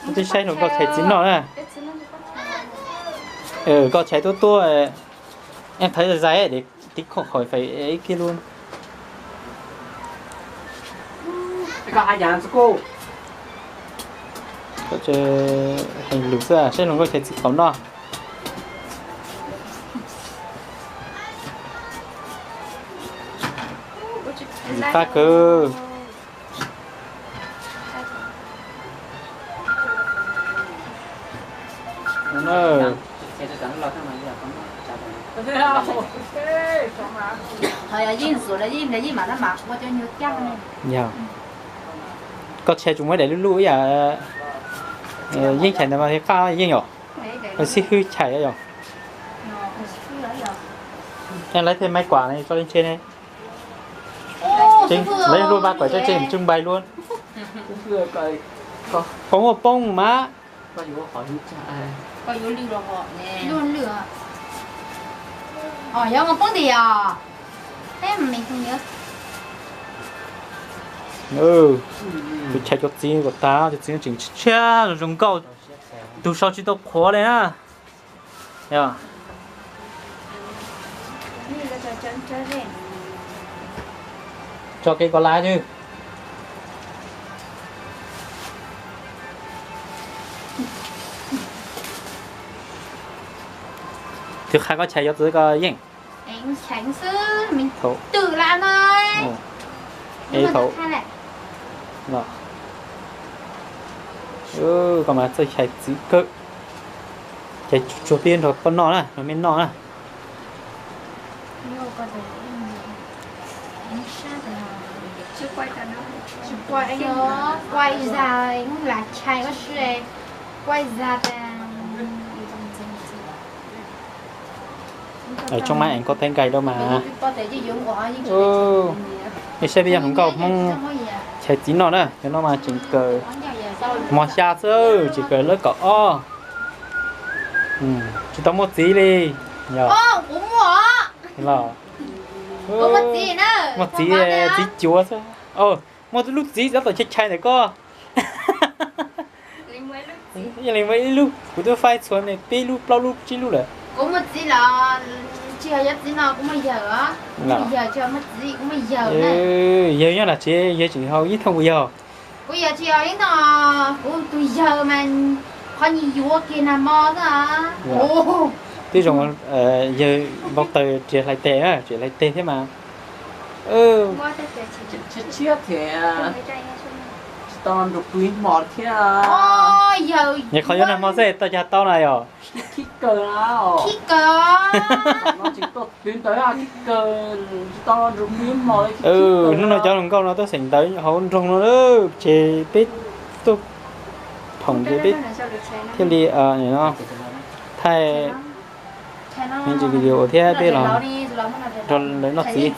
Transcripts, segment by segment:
Koj twb saib hluas nkauj chais txiv noj na. Koj chais tuab tuab, em thaiv zais zais es tiv khoom qhov fais ib kiag lub. Heev lus xwb, saib hluas nkauj chais txiv qaub noj. Ntxim qab kawg. Yog koj chais tsuas muaj daim luj luj ib yam Yeej chais ntawd mas qab Yeej yom, xib hwb chais yom. Lawv thiaj maib kuam ne, tso li ntshe ne. Lawv luaj pab kuam tseem tswj npais luaj. Poob ua poob mas. Tus chais cov txiv kom tas, cov txiv tseem tshiab tshiab zoo nkauj, tus sau tsis tau qhuav li na. Tso kev kos lav twg. Twb qha koj chais cov txiv ko Yeej. Thaum koj mas txawj chais txiv kawg. Chais tsuag tsuag pib nrog koj noj na, nrog mej noj na. Tsob mab eev koj teb nkaij rau mas. Nej saib peb yog hluas nkauj Hmoob chais txiv noj na, cov no mas tseem kawm mos xya xwb, tseem kawm lab kaum ob. Tsis tau muaj txiv li. Muaj txiv, txiv cuav xwb. Muaj lub txiv tab tom chais chais ntawm koj. Yog li muaj ib lub, kuv twb faib txhua ne peb lub plaub lub tsib lub lawm. Yawg nyob nram tsev yawg tseem haus ib thooj puas yog? Twb zoo, yawg npau taws riam hlais tes na, riam hlais tes thiab mas. Nyuam qhuav yuav nag hmo xwb tau cas tau na yom. Hnub no cov hluas nkauj no tuaj xeem ntawv hauv nroog no, ces peb tuaj phoom ces peb thiaj li thaij me ntsis video thiab peb los nrog lawv noj txiv.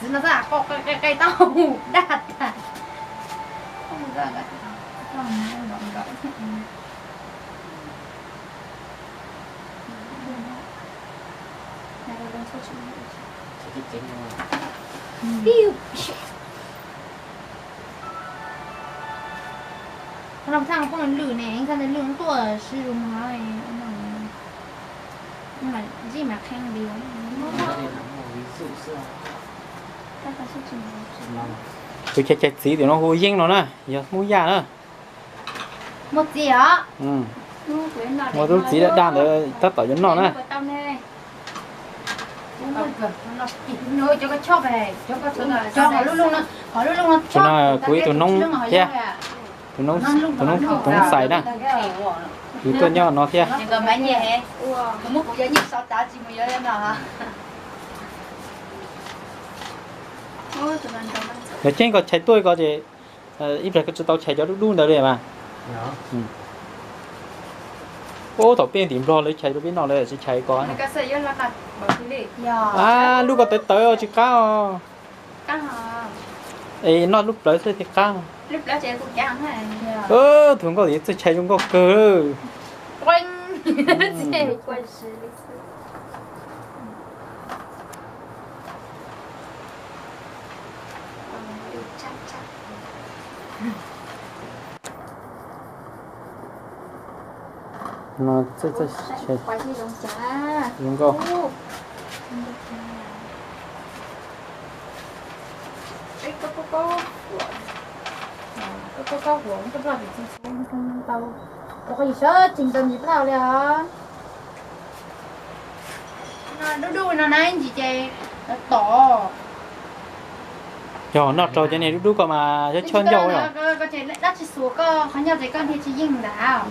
Tus chais chais txiv tim no hu Yeej no na, yog Hmoob Yaj na. Muaj lub txiv daj daj ntawd tab tom yuav noj na. Tus no kuv ib tug noob thiab, tus noob xais na, kuv tuaj nyob no thiab. Yog tseeb koj chais tuaj ko ces ib pliag koj tsis tau chais cov dub dub ntawd li mas. Ub, thaum peb tim Nplog lawv chais rau peb noj lawv tsis chais ko. Lub ko tawv tawv tsis qab os. Es noj lub plawv xwb thiaj qab. Tus nkauj tim txawj chais zoo nkauj kawg. No txawj txawj zoo nkauj. Dub dub no na ntsis ces tom. Yog noj rau cov niag dub dub ko mas cov choj ncauj yom. Dab tsi xuas koj qhov nyob ces koj dhia tsis yeej ntag.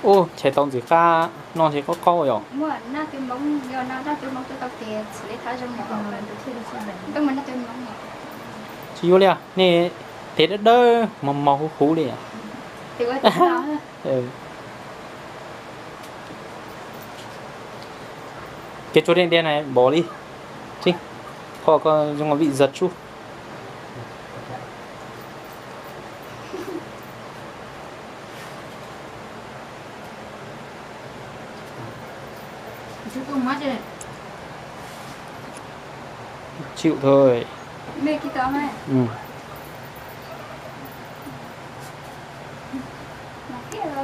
Ub, chais tau ntxim qab, noj ntshe qaub qaub yom. Tsis yuav li, nej tes dawb dawb mos mos huv huv li. Kev tshuaj dej dej na npaum li, qhov ko zoo li vim zas tsuj. Chịu thôi.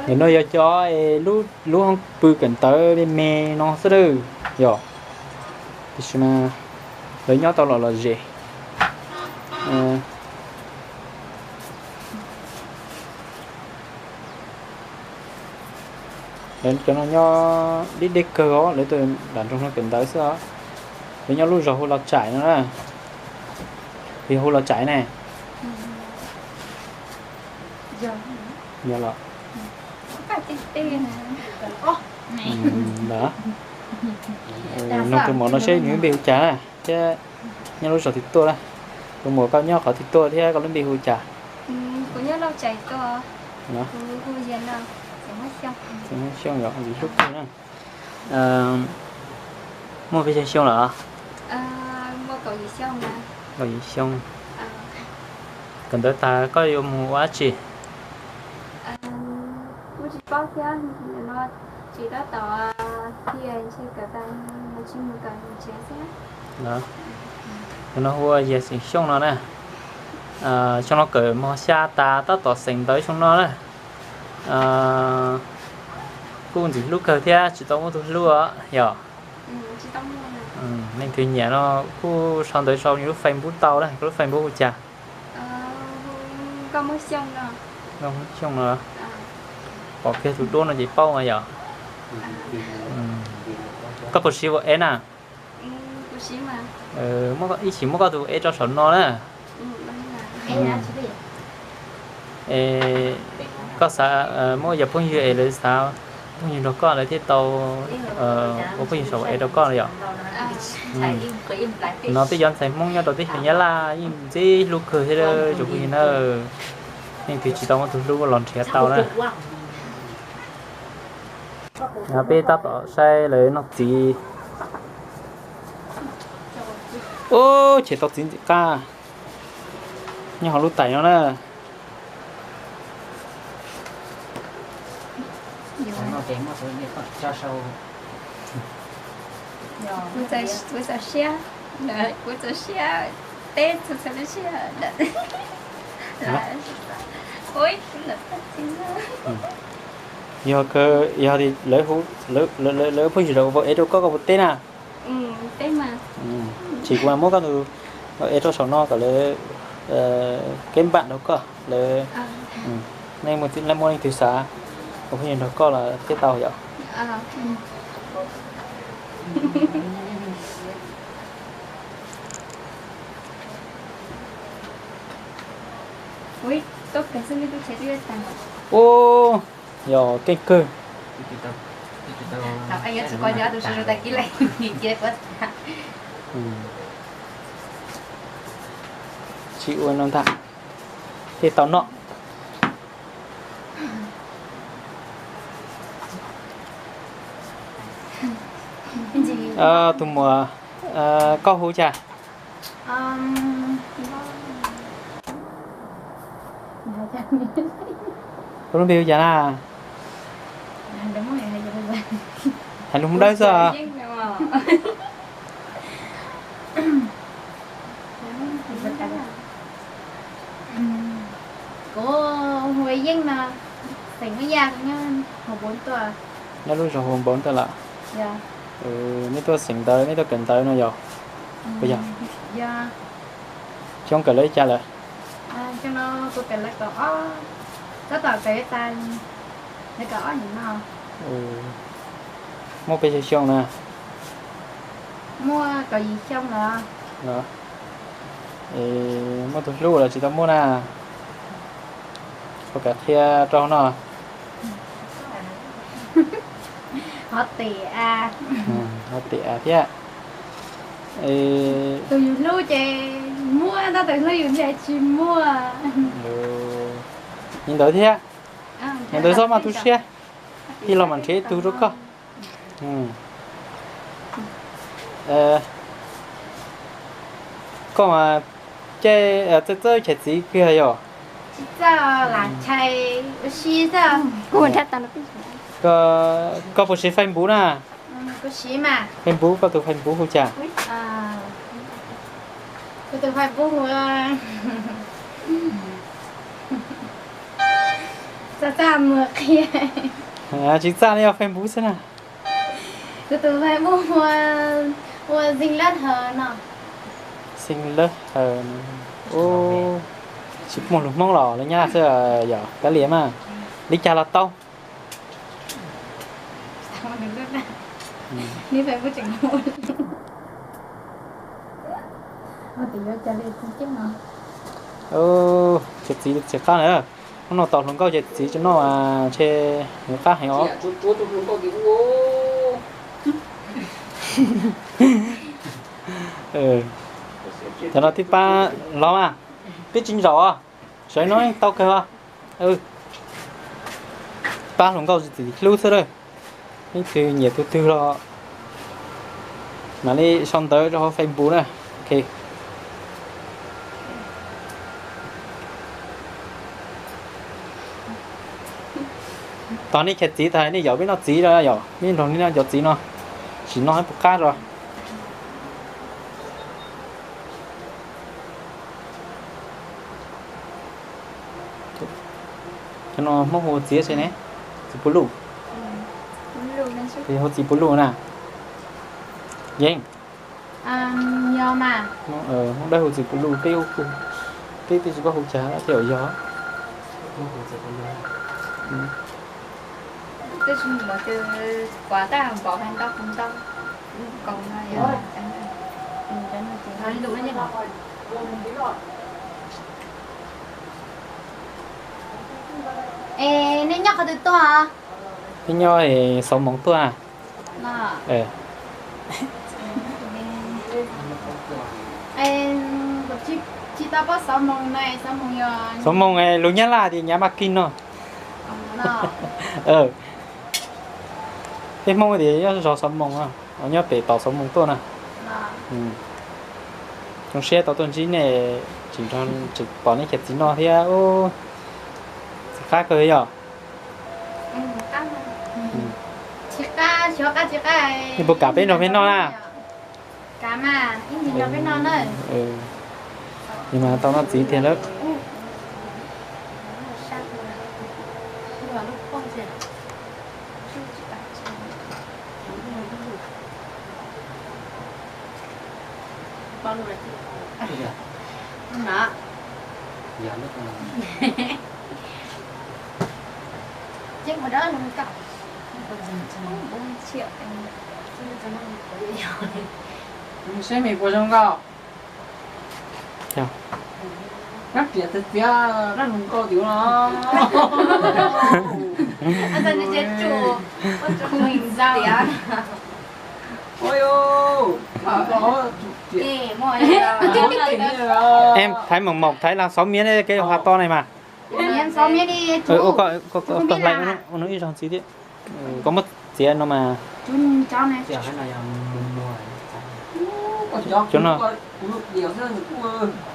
Nim no yog cov lub hoob pw kawm ntawv me me no xwb lawm yom, tiam sis mas lawv nyob tau lom lom zem. Lawv cov no nyob deb deb kawg os, lawv tus nram nroog no kawm ntawv xwb os. Lawv nyob lub zos hu Los Chảy no na. Yog hu Los Chảy ne. Yog los. Nug tus muam no seb nws lub npe hu cas na thiab nyob lub zos twg tuaj na. Tus muam, koj nyob qhov twg tuaj thiab koj lub npe hu cas? Xyoo yog ntxim hlub kawg na. Muaj pes tsawg xyoo lawm? Kaum yim xyoo. Kawm ntawv tag koj yuav mus ua dab tsi? Tus no hu ua Yaj Xeem Xyooj no na. Xyoo no kawm mos xya tas tab tom xeem ntawv xyoo no na. Kuj ntxim hlub kawg thiab tsis tau muaj tus hlub os yog. Leej twg nyiam no kuj sau ntawv sau nws lub Facebook tau na, koj lub Facebook hu cas? Nkauj Hmoob Xyooj no. Pom kiag tus duab no ces paub mas yog. Koj puas siv Word na? Ib chim muab koj tus ev rau saum no na. Koj xav muab yog phooj ywg es lawv xav phooj ywg nrog koj lawv thiaj tau ua phooj ywg saum Word rau koj yom. No twb yog ntxhais Hmoob nyob rau teb chaws Nyab Laj yeej ntxim hlub kawg thiab tsoom phooj ywg na. Leej twg tsis tau muaj tus hlub los nrhiav tau na. Peb tab tom saib lawv noj txiv. Ub, chais tau txiv ntxim qab nyob hauv lub tais no na. Yog, yog li lawv phooj ywg saum Word ev rau koj, koj puas teb na? Tsis, kuv muab koj tus ev rau saum no kom lawv keb npam rau koj lawv. Nej muaj leej twg xav ua phooj ywg nrog koj los thiaj tau yom. Ub, yog keej kawg. Tsis ua no ntag, thiaj tau noj. Tus muam, koj hu cas? Koj lub npe hu cas na? Hais lus Hmoob Dawb xwb. Xeem Hab Yaj, nyob lub zos Hua Npoo tuaj lawm. Nej tuaj xeem ntawv, nej tuaj kawm ntawv no yog? Puas yog? Xyoo kawm lawv li cas lawm? Muaj pes tsawg xyoo na? Muaj tus hlub los tsis tau muaj na. Puas kam qhia rau no? Ho tim av thiab. Tus yus hlub ces muaj, tab tus hlub yus ntshe tsis muaj. Li ntawd thiab. Li ntawd txhob maj tu siab, ib los mam nrhiav ib tug rau koj. Koj mas caij txawj txawj chaw txiv kawg yog? Koj puas siv Facebook na? Facebook, koj tus Facebook hu cas? Tsis txaj, yog Facebook xwb na. Kuv tus Facebook hu Xeev Lab Haw no. Xeev Lab Haw no. Tsis muaj lus Hmoob los lus Nyab Laj xwb yog kav liam mas, li cas los tau. Ces txiv tsis qab na, hnub no tos hluas nkauj ces txiv tsis noj ntshe nws qab heev os. Cov no tib pab los mas, peb tsis zaum os, sawv no tau kawg os. Pab hluas nkauj txiv hlub xwb lawm, leej twg nyiam tus twg los mam li sau ntawv rau hauv Facebook na. Tos nej chaw txiv tas nej yaum peb noj txiv, yog peb nrog nej noj cov txiv no, tsis noj puas qab os. Cov no Hmoob hu txiv tsi ne? Txiv pua luj. Hu txiv pua luj na. Yeej, Hmoob Dawb hu txiv pua luj, peb, peb tsis paub hu cas thiaj yog. Es nej nyob qhov twg tuaj? Peb nyob Xauv Moos tuaj. Xauv Moos lus Nyab Laj tias Nyav Maj Kis no. Peb Hmoob tias nyob zos Xauv Moos, nyob pem tom Xauv Moos tuaj na. Zoo siab tau tuaj ntsib nej, tsis pom nej chaw txiv no thiab. Txiv qab kawg yog. Nej puas kam peb nrog peb noj na? Mas tau noj txiv tiag lawm. Seb me puas zoo nkauj. Rab riam txias txias, rab hluas nkauj tim ub no. Em, thaiv mos mos, thaiv las xauv miab ne, kev has to ne mas. Ua koj hlais ua ib zaug ntxiv thiab. Koj muab txiav no mas. Cov no,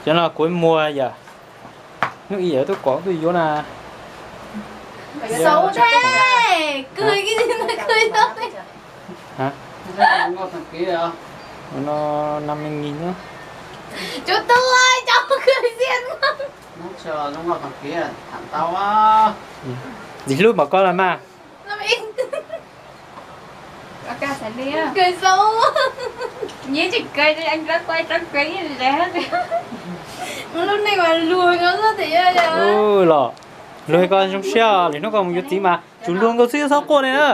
cov no kuv muag yam. Hnub ib yam twb kom twb yuav na. Xauv thiab, kws, kws. No năm mươi nghìn na. Cov tub, cov Ntxim hlub npaum koj los mas. Los, luag koj zoo siab, lwm hnub koj mus yuav txiv mas tsum luag nkaus xwb txhob quaj li na.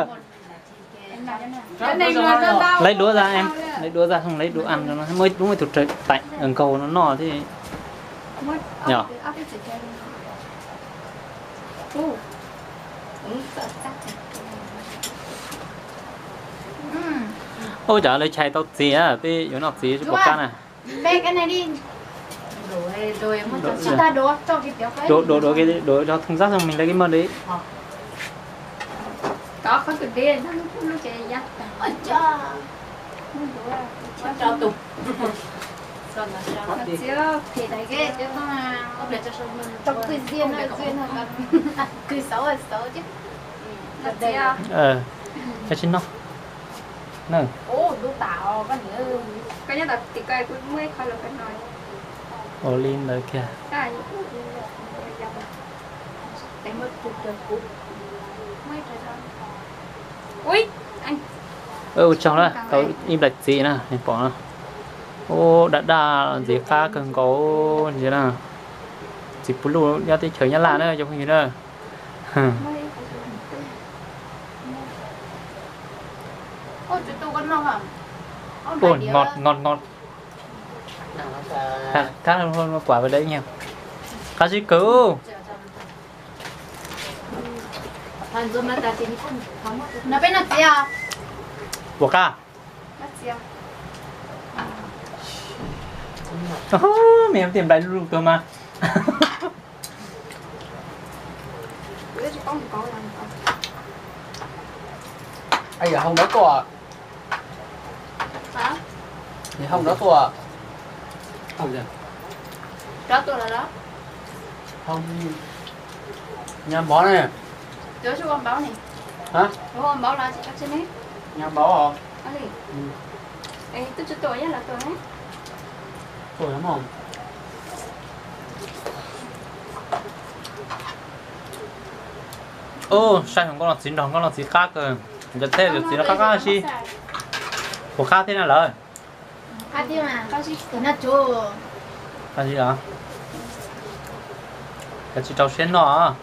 Lấy đũa ra em, lấy đũa ra không lấy đồ ăn cho nó, mới đúng với tụi trời tạnh ở cầu nó no thế. Nhờ. Ôi chà, lawv chais tau txiv á, peb yuav noj txiv tsis pom qab na. Đổ, đổ, đổ cái, đổ cho thùng rác xong mình lấy cái mâm đấy. Cho tsis noj. Ua li ntawd kiag. Ua tsaug na, tau ib nplaim txiv na, nej pom na. Ua daj daj ntxiv qab kawg nkaus ntxiv na. Txiv puv luj nyob teb chaws Nyab Laj na cov phooj ywg na. Ua ngot ngot ngot. Khab, khab, khab sib kawg. Ua qab. Me tias nplaim lus tuag mas. Ai, hau nrov tuaj. Hau nrov tuaj. Hau, nyo mov ne. Hab, nyo mov os. Ub, saib hauv nkauj Los Txiv nrog nkauj Los Txiv qab kawg. Cov thej cov txiv no qab qab si. Puas qab thiab na lawm? Qab si os. Kav tsij rau siab noj.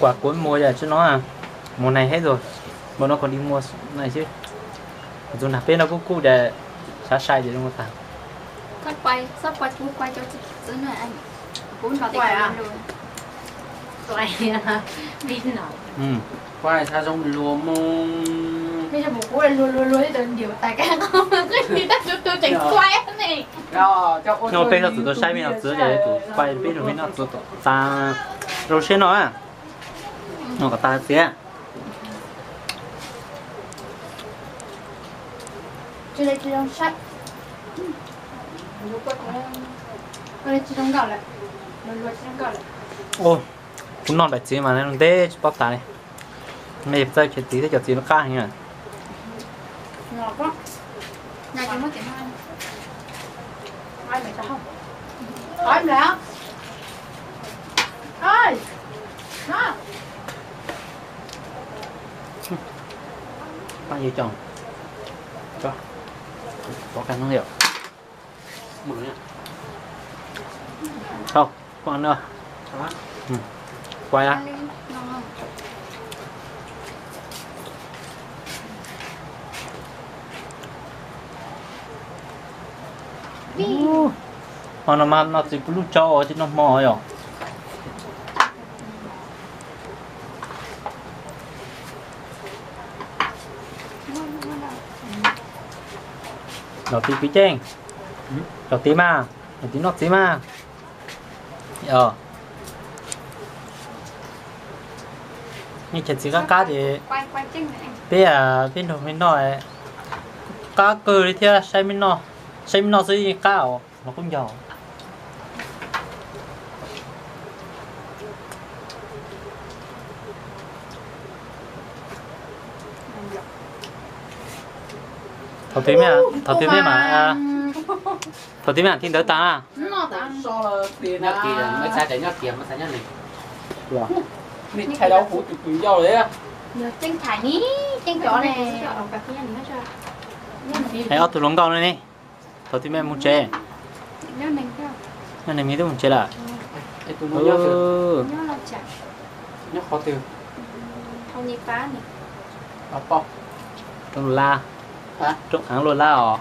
Quà cuốn mua giờ chứ nó à, mùa này hết rồi, bọn nó còn đi mua này chứ. Mặc dù là bên nó cũng cũ để xá sai thì đúng không ta? Quay, sắp quay, chú quay cho chị xíu nữa anh. Quay à? Quay à? Bên nó. Ừ. Quay sao giống lùa mông. Bây giờ một cú là lùa, lùa, lùa, cái điều tài cái không, cái gì ta tụi tôi chỉnh quay này. Rồi, cho ôn No, peb no txwv tau saib peb no txwv ces txwv quay peb rau peb no txwv tau tas rau siab no. No kom tas txiv. Ua, kuv noj nplaim txiv mas ntev tsis paub tas li. Me txawj khiav txiv thiab cov txiv lub qab heev. Pab yus cog, pov kag noj yom. Tau, poj no. Quay á. Ho no mas no txiv pw luj tsau tsis noj hmo yom. Los txiv pw ceeb, los txiv mas, los txiv noj txiv mas. Cov txiv qab qab ces peb, peb nrog me noj qab kawg li thiab, saib me noj xwb yeej qab os, los kuj nco. Thaum twg, thaum twg, thaum twg mam thij ntawv tag na? Es ob tug hluas nkauj no ne, thaum twg mam mus tsev? Nyob neeg twb mus tsev lawm. Rooj laj, rooj aav luaj laj os.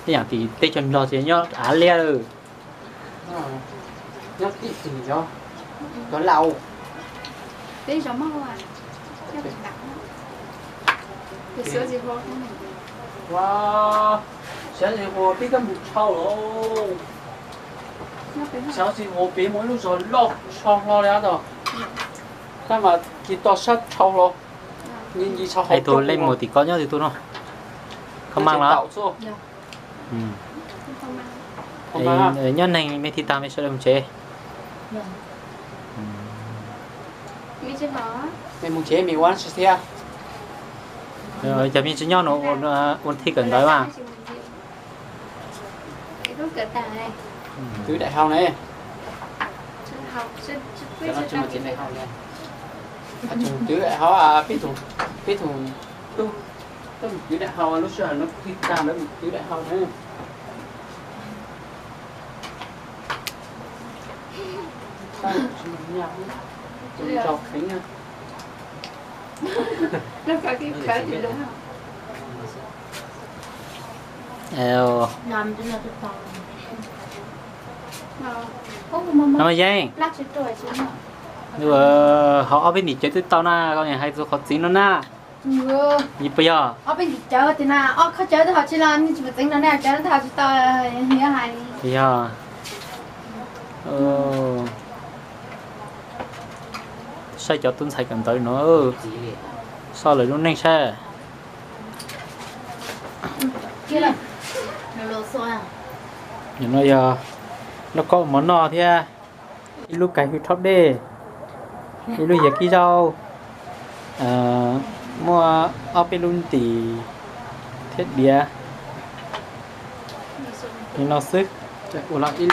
Tej yam tim teb chaws Nplog ces nyob av liab lawm. Xyov tsis mus pem mus ib lub zos loj tshau hlo li tab mas tsis tau sab tshau hlo. Tus leej muam tim ko nyob twg tug no? Kho mas los? Nyob neeg me thij tag me sawv daws mus tsev. Mus tsev me ua si thiab. Cov me tsis nyob no ua thij kawm ntawv mas. Twv daim hau ne. Twv daim hau, peb tug, peb tug twb mus twv daim hau, lub sij hawm no twb tag lawv mus twv daim hau na. No yeej, ho ob peb ntim cawv twb tau na, koj hais txog qhov txiv no na. Yog puas yog? Yog. Saib cov tub ntxhais kawm ntawv no, soj lawv lub neej saib. No yog lauj kaub mov noj thiab ib lub kais hwj rhaub dej, ib lub yias kib zaub, muaj ob peb lub ntim thiab diav li no xwb. Ces ua los ib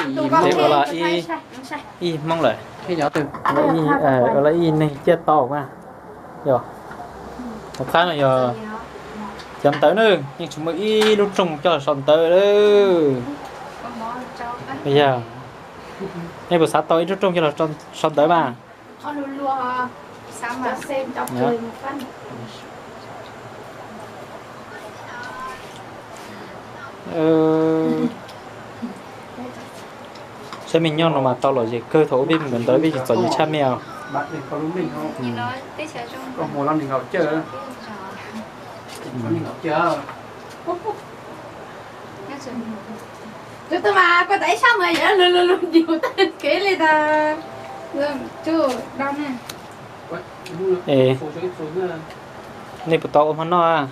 Hmoob lawm, ua los ib neeg ciaj tau mas. Yog, tom qab no yog cov ntawv na, yeej tsis muaj ib lub rooj coj los sau ntawv lawm. Yog, nej puas xav tau ib lub rooj coj los sau ntawv mas? Saib me nyob no mas tau lom zem kawg, thaum ub peb mus kawm ntawv peb tsis txom nyem tshaj me os. Tus tub mas koj tas ib sab mas yuav lug lug ntiug tag kev li tas. Nej puas tau ua hmo noj?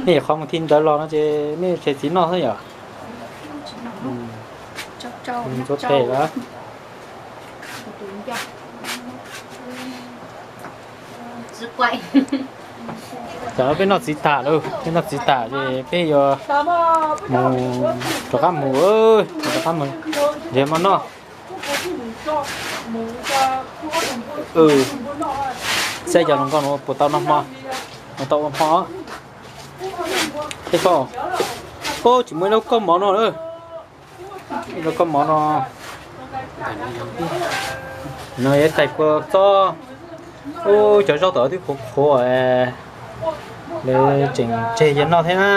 Nej qhov mus thij ntawv los no ces nej tseg txiv noj xwb yom? Ntxuav tes lawm. Tam no peb noj txiv tas lawm, peb noj txiv tas ces peb yuav mus rov qab mus, rov qab mus nrhiav hmo noj. Saib cov hluas nkauj no puas tau noj hmo, puas tau ua hmo. Ub, tsis muaj ib lub koj mov no lawm. Ib lub koj mov no, no yog tais kua txob. Ub, cov zaub tom twb qhuav qhuav, lawv tseem tseg yog noj thiab na.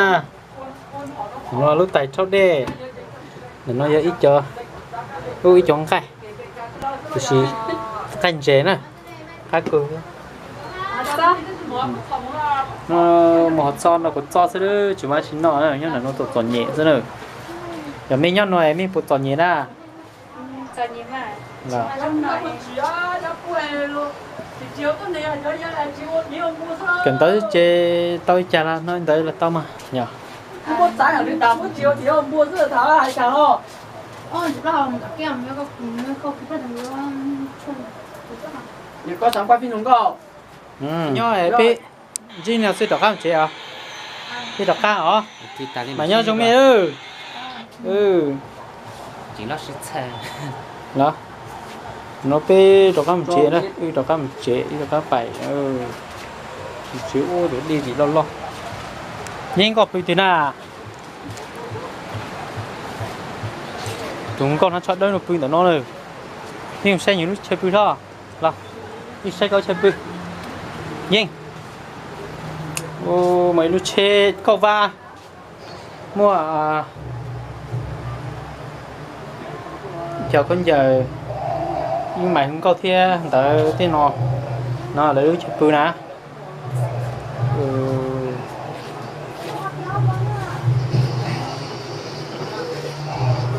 No lub tais rhaub dej, ntawm no yog ib co, ub, ib co nqaij, tiam sis nqaij ntses na, qab kawg. No mus hov txo no kuv txo xwb, tsis muaj dab tsi noj, nyob ntawm no txom txom nyem xwb na. Yog mej nyob no mej puas txom nyem na? Kawm ntawv ces tau ib cag los no ntawd los tau mas yog. Nyob peb ntsib no xwb rov qab mus tsev os. Peb rov qab os. Mas nyob zoo mej. Los, no peb rov qab mus tsev na, wb rov qab mus tsev, wb rov qab pais. Tsev ub tus dej tsis loj loj. Yeej, koj pw twg na? Tus nkauj hnav tsho dawb no pw ntawm no na. Peb mus saib nws lub chaw pw hlo. Los, peb saib koj lub chaw pw. Yeej, muaj ib lub tsheb kauj vab, muaj cov khaub ncaws, ib mais hu nkauj thiab ntawd tej no. No lawv lub chaw pw na.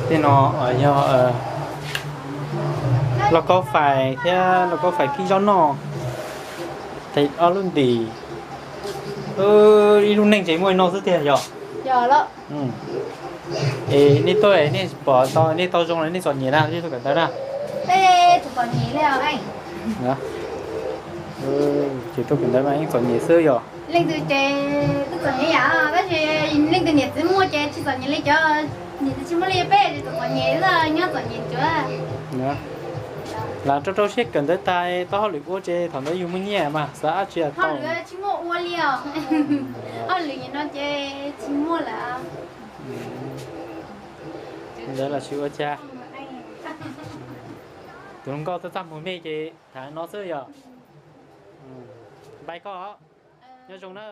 Tej no yog lauj kaub fais thiab lauj kaub fais kib zaub noj, ob lub ntim. Ib lub neej ces muaj li no xwb tiag yog? Es nej tuaj nej pom tau nej tau zoo li nej txom nyem na, nej tuaj kawm ntawv na? Ces tuaj kawm ntawv mas yeej txom nyem xwb yog? Leej twg ces twb txom nyem yam, tab sis leej twg niam txiv muaj ces tsis txom nyem li cov niam txiv tsis muaj li peb ces txom txom nyem xwb, nyob txom nyem cuav. Lam rau rau siab kawm ntawv tag tau hauj lwm ua ces thaum ntawd yus muaj nyiaj mas xav dab tsi tau. Tsis muaj ua li os. Hauj lwm no ces tsis muaj lawm. Ntawd los tsis ua cas. Tus hluas nkauj txaj txaj muag mej ces tham no xwb yog? Npais koj, nyob zoo na.